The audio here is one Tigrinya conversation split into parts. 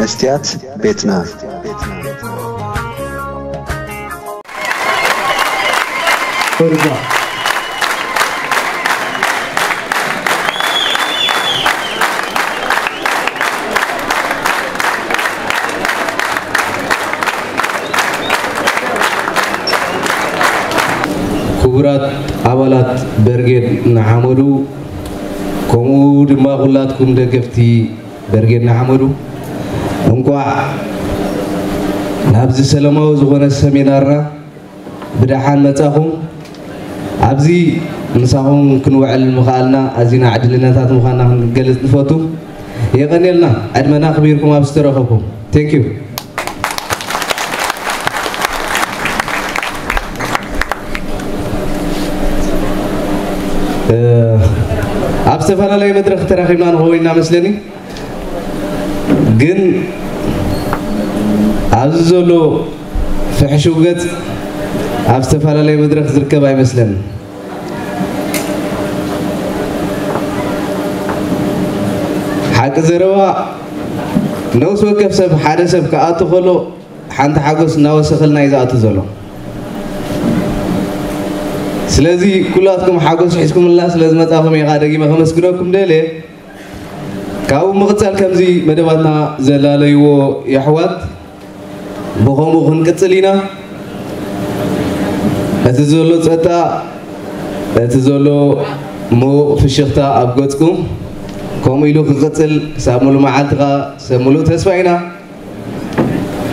መስትያት ቤትና። ክቡራት ኣባላት በርጌድ ንሓመዱ፣ ከምኡ ድማ ኩላትኩም ደገፍቲ በርጌድ ንሓመዱ፣ እንቋዕ ናብዚ ሰላማዊ ዝኾነ ሰሚናርና ብደሓን መጻኹም። ኣብዚ ምሳኹም ክንውዕል ምኽኣልና ኣዚና ዕድለኛታት ምዃንና ክንገልጽ ንፈቱ። የቐንየልና፣ ዕድመና ኣኽቢርኩም ኣብዚ ዝተረኸብኩም። Thank you። እ፣ ኣብ ዝተፈላለየ መድረኽ ተራኺብና ንኸውን ኢና መስለኒ። ግን ኣብዚ ዘሎ ፍሕሹው ገጽ ኣብ ዝተፈላለየ መድረኽ ዝርከብ ኣይመስለንን። ሓቂ ዘረባ፣ ነፍሲ ወከፍ ሰብ፣ ሓደ ሰብ ክኣቱ ከሎ ሓንቲ ሓጎስ እናወሰኸልና እዩ ዝኣቱ ዘሎ። ስለዚ ኩላትኩም ሓጎስ ሒዝኩምልና ስለ ዝመጻኹም እየ ደጊመ ከመስግነኩም ደልየ። ካብኡ ምቕጻል ከምዚ መደባትና ዘላለይዎ የሕዋት ብኸምኡ ክንቅጽል ኢና። እቲ ዘሎ ጸጥታ፣ እቲ ዘሎ ምዉቕ ፍሽኽታ ኣብ ገጽኩም ከምኡ ኢሉ ክቕጽል ክሳብ ሙሉእ መዓልቲ ከኣ ሰብ ሙሉእ ተስፋ ኢና።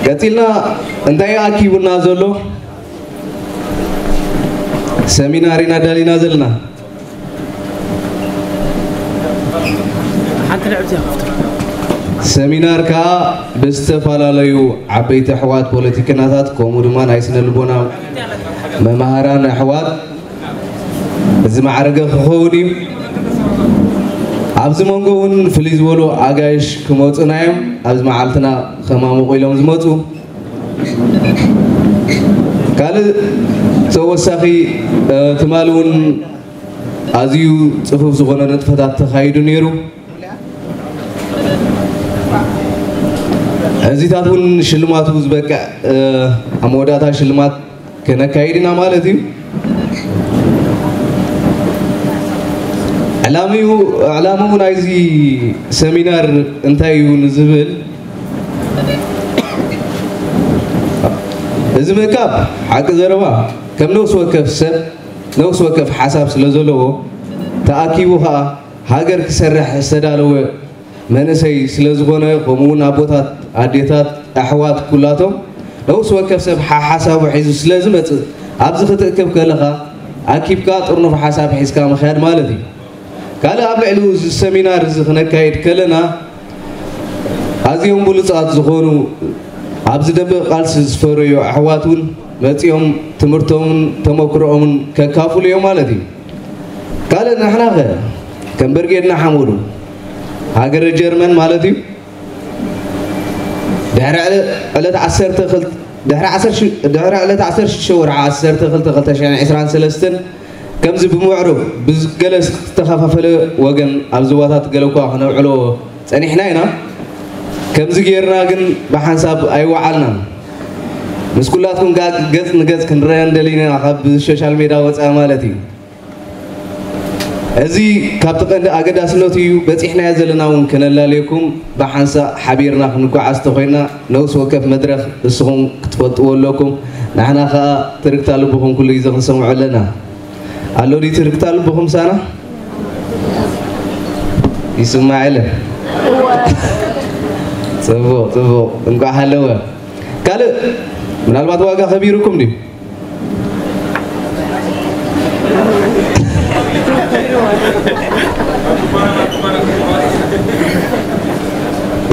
ቀጺልና እንታይ ኣኪቡና ዘሎ ሰሚናር ኢና ዳሊና ዘለና። ሓንቲ ልዕብቲ እያ ከፍቶ። ሰሚናር ከኣ ብዝተፈላለዩ ዓበይቲ ኣሕዋት ፖለቲከኛታት ከምኡ ድማ ናይ ስነ ልቦና መማህራን ኣሕዋት ዝማዕረገ ክኸውን እዩ። ኣብዚ መንጎ እውን ፍልይ ዝበሉ ኣጋይሽ ክመፁና እዮም። ኣብዚ መዓልትና ከማሙቑ ኢሎም ዝመፁ። ካልእ ተወሳኺ፣ እ፣ ትማሊ እውን ኣዝዩ ጽፉፍ ዝኾነ ንጥፈታት ተኻይዱ ነይሩ። እዚታት እውን ሽልማቱ ዝበቅዕ፣ እ፣ ኣብ መወዳእታ ሽልማት ከነካይድ ኢና ማለት እዩ። ዕላምኡ፣ ዕላምኡ ናይዚ ሰሚናር እንታይ እዩ ንዝብል፣ እዚ ምእካብ ሓቂ ዘረባ ከም ነፍሲ ወከፍ ሰብ ነፍሲ ወከፍ ሓሳብ ስለ ዘለዎ፣ ተኣኪቡ ኸኣ ሃገር ክሰርሕ ዝተዳለወ መንእሰይ ስለ ዝኾነ፣ ከምኡ እውን ኣቦታት፣ ኣዴታት፣ ኣሕዋት ኩላቶም ነፍሲ ወከፍ ሰብ ሓሓሳቡ ሒዙ ስለ ዝመጽእ፣ ኣብዚ ክትእከብ ከለኻ ኣኪብካ ጥርኑፍ ሓሳብ ሒዝካ ምኽያድ ማለት እዩ። ካልእ ኣብ ልዕሊ እዚ ሰሚናር እዚ ክነካይድ ከለና ኣዝዮም ብሉጻት ዝኾኑ ኣብዚ ደንበ ቃልሲ ዝፈረዩ ኣሕዋት እውን መጺኦም ትምህርቶምን ተመክሮኦምን ከካፍሉ እዮም ማለት እዩ። ካልእ ንሕናኸ ከም በርጌድና ሓመዱ ሃገረ ጀርመን ማለት እዩ ድሕሪ ዕለ-፣ ዕለት ዓሰርተ ክልተ ድሕሪ ዓሰርተ ሽ-፣ ድሕሪ ዕለት ዓሰርተ ሽዱሽተ ወርሒ ዓሰርተ ክልተ ክልተ ሽሕን ዕስራን ሰለስተን ከምዚ ብምዕሩግ ብገለ ዝተኸፋፈለ ወገን ኣብ ዞባታት ገለ እኳ ክነውዕሎ ጸኒሕና ኢና። ከምዚ ጌርና ግን ብሓንሳብ ኣይወዓልናን። ምስ ኩላትኩም ጋ-፣ ገጽ ንገጽ ክንረአ እንደሊና ካብ ሶሻል ሜዳ ወጻኢ ማለት እዩ። እዚ ካብቲ ቀንዲ ኣገዳስነቱ እዩ። በጺሕናዮ ዘለና እውን ከነላልየኩም ብሓንሳእ ሓቢርና ክንጓዓዝ ተኾይና ነፍሲ ወከፍ መድረኽ ንስኹም ክትፈልጥዎ ኣለኩም። ንሕና ከኣ ትርግታ ልብኹም ኩሉ ግዜ ክንሰምዖ ኣለና። ኣሎ ድዩ ትርግታ ልብኹም ምሳና? ይስማዕ የለን? ጽቡቕ፣ ጽቡቕ። እንቋዕ ሃለወ። ካልእ ምናልባት ዋጋ ከቢሩኩም ድዩ?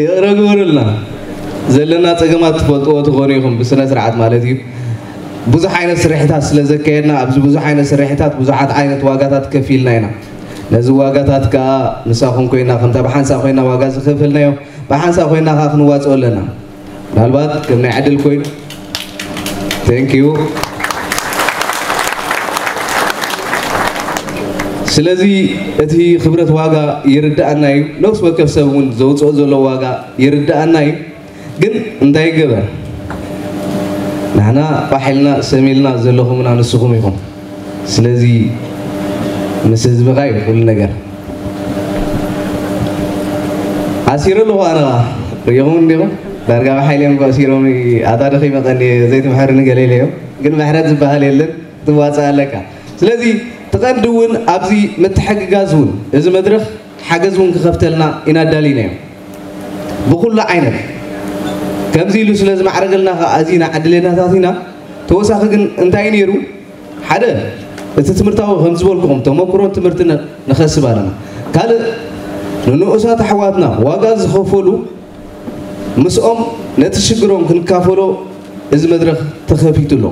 ይቕረ ግበሩልና። ዘለና ጸገማት ትፈልጥዎ ትኾኑ ኢኹም፣ ብስነ ስርዓት ማለት እዩ። ብዙሕ ዓይነት ስርሒታት ስለ ዘካየድና፣ ኣብዚ ብዙሕ ዓይነት ስርሒታት ብዙሓት ዓይነት ዋጋታት ከፊልና ኢና። ነዚ ዋጋታት ከኣ ምሳኹም ኮይና፣ ከምታ ብሓንሳእ ኮይና ዋጋ ዝኸፈልናዮ፣ ብሓንሳእ ኮይና ከኣ ክንዋጽኦ ኣለና። ምናልባት ከም ናይ ዕድል ኮይኑ። Thank you። ስለዚ እቲ ክብረት ዋጋ ይርድኣና እዩ። ነፍሲ ወከፍ ሰብ እውን ዘውፅኦ ዘሎ ዋጋ ይርድኣና እዩ። ግን እንታይ ይገበር፣ ንሕና ቋሕ ኢልና ሰም ኢልና ዘለኹምና ንስኹም ኢኹም። ስለዚ ምስ ህዝብኻ እዩ ኩሉ ነገር። ኣሲሩ ኣለኹ ኣነ ኸዓ። ሪኢኹም እንዲኹም? ዳርጋ ብሓይሊ እዮም ኣሲሮም። ኣታ ደኺመ ቀንየ ዘይትምሕርኒ ገለ ኢለ እዮም። ግን ምሕረት ዝበሃል የለን። ትዋፅእ ኣለካ። ስለዚ እቲ ቀንዲ እውን ኣብዚ ምትሕግጋዝ እውን እዚ መድረኽ ሓገዝ እውን ክኸፍተልና ኢና ኣዳሊናዮ። ብኹሉ ዓይነት ከምዚ ኢሉ ስለ ዝማዕረገልና ከዓ ኣዚና ዕድለኛታት ኢና። ተወሳኺ ግን እንታይ ነይሩ? ሓደ እቲ ትምህርታዊ ከም ዝበልኩኹም ተመክሮን ትምህርትን ንኸስብ ኣለና። ካልእ ንንኡሳት ኣሕዋትና ዋጋ ዝኸፈሉ ምስኦም ነቲ ሽግሮም ክንካፈሎ እዚ መድረኽ ተኸፊቱ ኣሎ።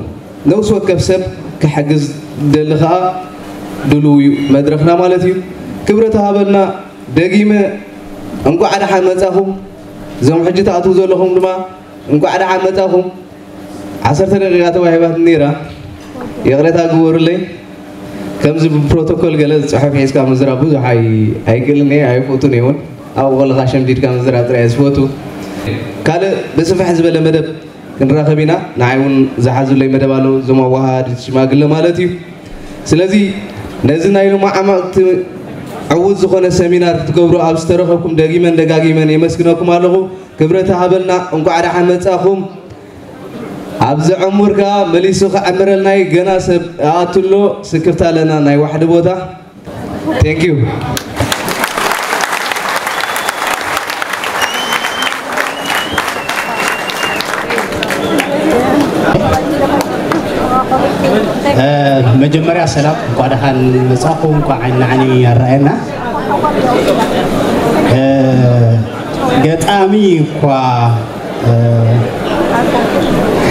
ነፍሲ ወከፍ ሰብ ክሕግዝ ደሊ ኸዓ ድሉው እዩ መድረኽና ማለት እዩ። ክብረት ሃበልና። ደጊመ እንኳዕ ደሓን መጻኹም። እዞም ሕጂ ትኣትዉ ዘለኹም ድማ እንኳዕ ደሓን መጻኹም። ዓሰርተ ደቂቃ ተዋሂባትኒ ነይራ፣ ይቕሬታ ግበሩለይ። ከምዚ ብፕሮቶኮል ገለ ጽሑፍ ሒዝካ ምዝራብ ብዙሕ ኣይ-፣ ኣይክእልን እየ፣ ኣይፈቱን እየ እውን። ኣብኡ ከለኻ ሸምዲድካ ምዝራብ ጥራይ እየ ዝፈቱ። ካልእ ብስፍሕ ዝበለ መደብ ክንራኸብ ኢና። ንዓይ እውን ዝሓዙለይ መደብ ኣሎ፣ እዞም ኣወሃሃዲ ሽማግለ ማለት እዩ። ስለዚ ነዚ ናይ ሎማዓመቕቲ ዕዉት ዝኾነ ሰሚናር ክትገብሩ ኣብ ዝተረኸብኩም ደጊመን ደጋጊመን የመስግነኩም ኣለኹ። ክብረት ሃበልና፣ እንኳዕ ደሓን መጻኹም። ኣብ ዘዕሙር ከኣ መሊሱ ክዕምረልና እዩ። ገና ሰብ ኣኣትሎ ስክፍታ ኣለና ናይ ዋሕዲ ቦታ። Thank you። እ፣ መጀመርያ ሰላም፣ እንኳዕ ደሓን መጻኹም፣ እንኳዕ ዓይኒ ንዓይኒ ኣረኣየና። እ፣ ገጣሚ እኳ፣ እ፣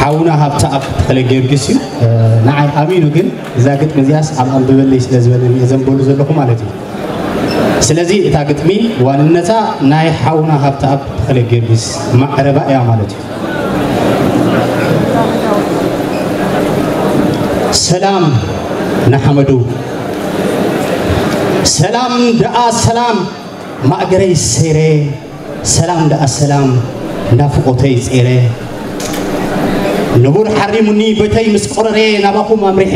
ሓውና ሃብተኣብ ተኽለ ጊዮርጊስ እዩ። እ፣ ንዓይ ኣሚኑ ግን እዛ ግጥሚ እዚኣስ ኣብ ኣንብበለይ ስለ ዝበለኒ እየ ዘንበሉ ዘለኹ ማለት እዩ። ስለዚ እታ ግጥሚ ዋንነታ ናይ ሓውና ሃብተኣብ ተኽለ ጊዮርጊስ ማዕረባ እያ ማለት እዩ። ሰላም ንሓመዱ፣ ሰላም ደኣ ሰላም ማእገረይ ሰይረ፣ ሰላም ደኣ ሰላም ናፍቖተይ ጸይረ። ንቡር ሓሪሙኒ በተይ ምስ ቆረረ ናባኹም ኣምሪሐ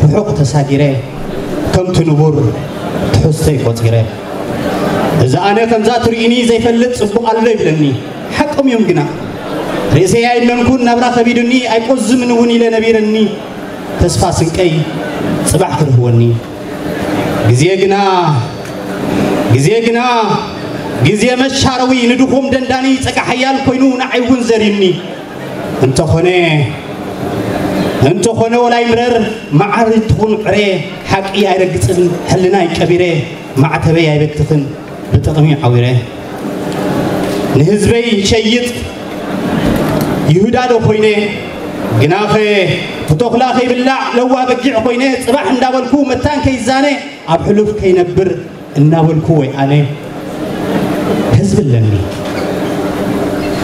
ርሑቕ ተሳጊረ፣ ከምቲ ንቡር ትሕዝቶይ ቆጺረ። እዚ ኣነ ከምዛ ትርእዩኒ ዘይፈልጥ ጽቡቕ ኣሎ ይብለኒ። ሓቆም እዮም ግና። ርእሰይ ኣይመንኩን ናብራ ከቢዱኒ ኣይቆዝምን እውን ኢለ ነቢረኒ። ተስፋ ስንቀይ ጽባሕ ክርህወኒ። ግዜ ግና፣ ግዜ ግና፣ ግዜ መሻረዊ ንድኹም ደንዳኒ ጸጋ ሓያል ኮይኑ ንዓይ እውን ዘርዩኒ። እንተኾነ፣ እንተኾነ ወላ ይምረር መዓር ትኹን ዕረ፣ ሓቂ ኣይረግጽን ሕልናይ ቀቢረ፣ ማዕተበይ ኣይበትኽን ብጥቕሚ ዓዊረ። ንህዝበይ ሸይጥ ይሁዳ ዶ ኮይነ፣ ግናኸ ብተኹላ ከይብላዕ ለዋ በጊዕ ኮይነ፣ ጽባሕ እንዳበልኩ መታን ከይዛነ፣ ኣብ ሕሉፍ ከይነብር እናበልኩ ወይ ኣነ፣ ህዝቢ ኣለኒ፣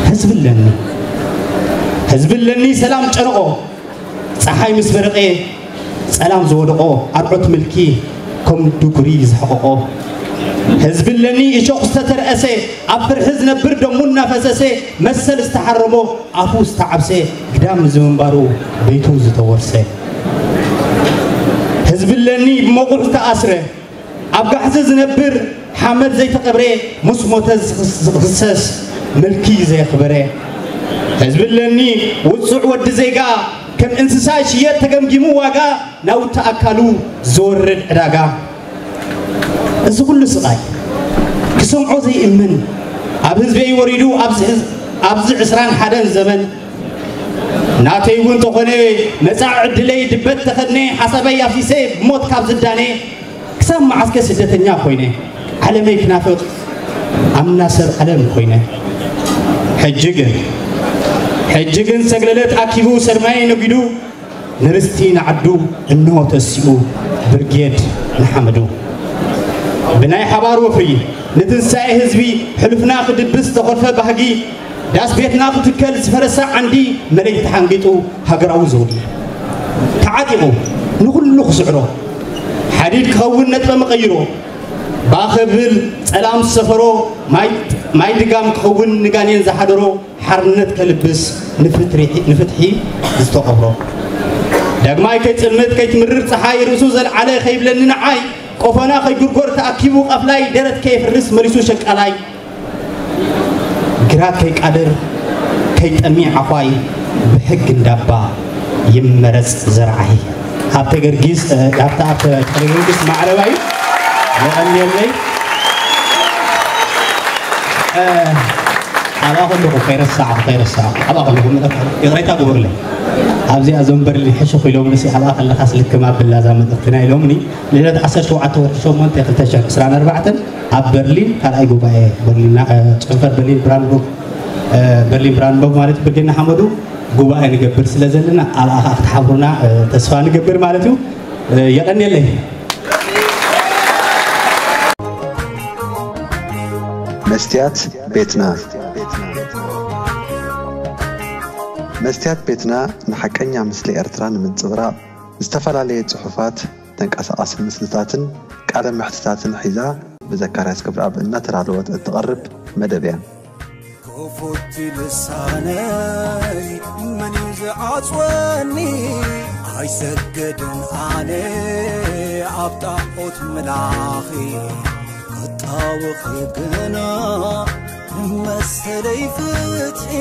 ህዝቢ ኣለኒ፣ ህዝቢ ኣለኒ ሰላም ጨርቆ፣ ጸሓይ ምስ በረቐ ጸላም ዝወደቖ፣ ኣርዑት ምልኪ ከም ድጉሪ ዝሕቐቖ፣ ህዝቢ ኣለኒ እሾኽ ዝተተርኣሰ፣ ኣብ ፍርሒ ዝነብር ደሙ እናፈሰሰ፣ መሰል ዝተሓረሞ ኣፉ ዝተዓብሰ፣ ግዳም ንዝምንባሩ ቤቱ ዝተወርሰ፣ ህዝቢ ኣለኒ ብመቑሕ ዝተኣስረ፣ ኣብ ጋሕዚ ዝነብር ሓመድ ዘይተቐብረ፣ ምስ ሞተ ዝኽስ-፣ ዝኽሰስ ምልኪ ዘየኽበረ፣ ህዝቢ ኣለኒ ውጹዕ ወዲ ዜጋ፣ ከም እንስሳ ይሽየጥ ተገምጊሙ ዋጋ፣ ናውቲ ኣካሉ ዝወርድ ዕዳጋ። እዚ ኩሉ ስቓይ ክሰምዖ ዘይእመን ኣብ ህዝበይ ወሪዱ፣ ኣብዚ ሕዝ-፣ ኣብዚ ዕስራን ሓደን ዘመን ናተይ እውን እንተኾነ መጻኢ ዕድለይ ድበት ተኸድነ፣ ሓሳበይ ኣፍሲሰ ብሞት ካብ ዝዳነ፣ ክሳብ መዓስከ ስደተኛ ኮይነ፣ ዓለመይ ክናፍቕ ኣምና ሰብ ዓለም ኮይነ። ሕጂ ግን፣ ሕጂ ግን ሰግለለት ኣኪቡ፣ ሰድማይ ነጒዱ፣ ንርስቲ ንዓዱ እንሆ ተሲኡ ብርጌድ ንሓመዱ። ብናይ ሓባር ወፍሪ ንትንሳኤ ህዝቢ፣ ሕሉፍና ክድብስ ዝተኾልፈ ባህጊ፣ ዳስ ቤትና ክትከል ዝፈረሰ ዓንዲ፣ መለይ ተሓንጊጡ ሃገራዊ ዘውዲ። ተዓጢቑ ንኹሉ ክስዕሮ፣ ሓዲድ ክኸውን ነጥበ መቐይሮ፣ ባኸብል ጸላም ዝሰፈሮ ማይ ድጋም ክኸውን ንጋኔን ዝሓደሮ ሓርነት ከልብስ ንፍትሒ ዝተቐብሮ ዳግማይ ከይጽልምት ከይትምርር ጸሓይ ርእሱ ዘልዓለ ከይብለኒ ንዓይ ቆፈና ከይጉርጎር ተኣኪቡ ቃፍላይ ደረት ከየፍርስ መሊሱ ሸቃላይ ግራት ከይቃደር ከይጠሚ ዓዃይ ብሕግ እንዳባ ይመረጽ ዘርዓይ ሃብተ ገርጊስ ሃብተ ሃብተ ጊዮርጊስ ማዕረባይ የቐንየለይ። ኣብኣ ከለኹ ከይረሳዕ ከይረሳዕ ኣብኣ ከለኹ ይቕሬታ ግበሩለይ። ኣብዚኣ እዞም በርሊን ሕሽኹ ኢሎም ንሲ ኣብኣ ከለኻስ ልክም ኣብላ እዛ መልእኽትና ኢሎምኒ። ልደት ዓሰርተ ሸውዓተ ወርሒ ሸሞንተ ክልተ ሽሕን ዕስራን ኣርባዕተን ኣብ በርሊን ካልኣይ ጉባኤ በርሊን ጽንፈር በርሊን ብራንድቦርግ በርሊን ብራንድቦርግ ማለት ብርጌድ ንሓመዱ ጉባኤ ንገብር ስለ ዘለና ኣብኣ ከዓ ክትሓብሩና ተስፋ ንገብር ማለት እዩ። የቐንየለይ። መስትያት ቤትና መስትያት ቤትና ንሓቀኛ ምስሊ ኤርትራ ንምንጽብራቕ ዝተፈላለየ ጽሑፋት፣ ተንቀሳቓሲ ምስልታትን ቃለ መሕትታትን ሒዛ ብዘካርያስ ገብረኣብ እናተዳለወት እትቐርብ መደብ እያ። ክፉት ልሳነይ መን እዩ ዝዓጽወኒ? ኣይሰግድን ኣነ ኣብ ጣዖት ምላኺ ክጣወኺ ግና መሰለይ ፍትሒ